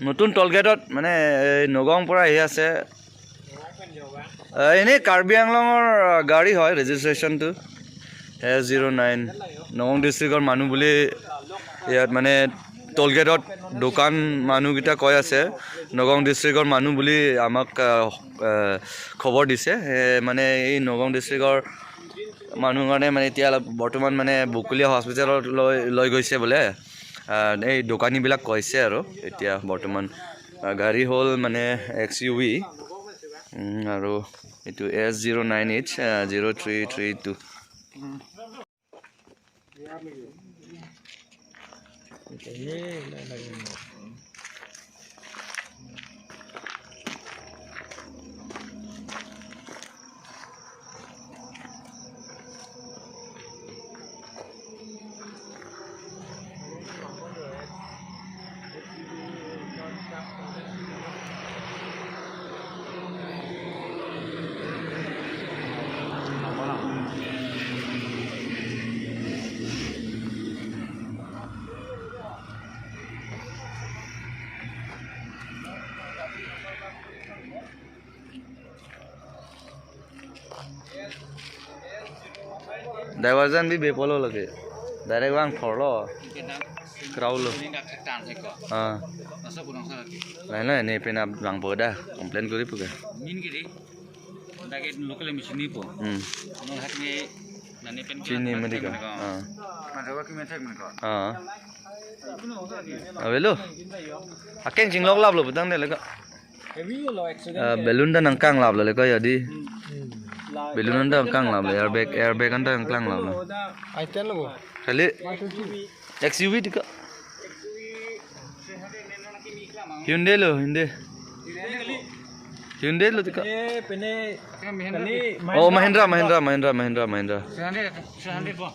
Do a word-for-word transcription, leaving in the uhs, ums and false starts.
নতুন টোল গেটত মানে এই নগাঁৱৰ পৰা আহি আছে। আহ, এনেই কাৰ্বি আংলঙৰ, আহ, গাড়ী হয়, ৰেজিষ্ট্ৰেশ্যনটো এছ জিৰ' নাইন। নগাঁও ডিষ্ট্ৰিক্টৰ মানুহ বুলি ইয়াত মানে টোল গেটত দোকান মানুহকেইটা কৈ আছে, নগাঁও ডিষ্ট্ৰিক্টৰ মানুহ বুলি আমাক, আহ, আহ, খবৰ দিছে। এ, মানে এই নগাঁও ডিষ্ট্ৰিক্টৰ মানুহ কাৰণে মানে এতিয়া অলপ বৰ্তমান মানে বকুলীয়া হস্পিটেলত লৈ, লৈ গৈছে বোলে। আহ, এই দোকানীবিলাক কৈছে আৰু এতিয়া বৰ্তমান, আহ, গাড়ী হ'ল মানে এক্স ইউ ভি, উম, আৰু এইটো S zero' nine H zero' three three two. Driver jan bi bepolo lake. Direct vangthorlo. Kraolo. Ah. Lain lain ne penap vangpo da. Complain kori puke. Min kiri. Dake local machine po. Hmm. Nol hak ne nani pen chini madi ka. Ah. Madhawa ki metek madi ka. Ah. Avelo. Akeng chinglok laplo putang de leka. Heavy lo accident. Ah, balloon ta nangkang laplo leka ya di. Hmm. Balloon ta nangkang laplo, airbag, airbag anta nangkang laplo. I ten lo. Kali X U V tika. Hyundai lo, Hyundai. Hyundai lo tika. Eh, pene. Oh, Mahindra, Mahindra, Mahindra, Mahindra, Mahindra. Seven hundred, seven hundred po.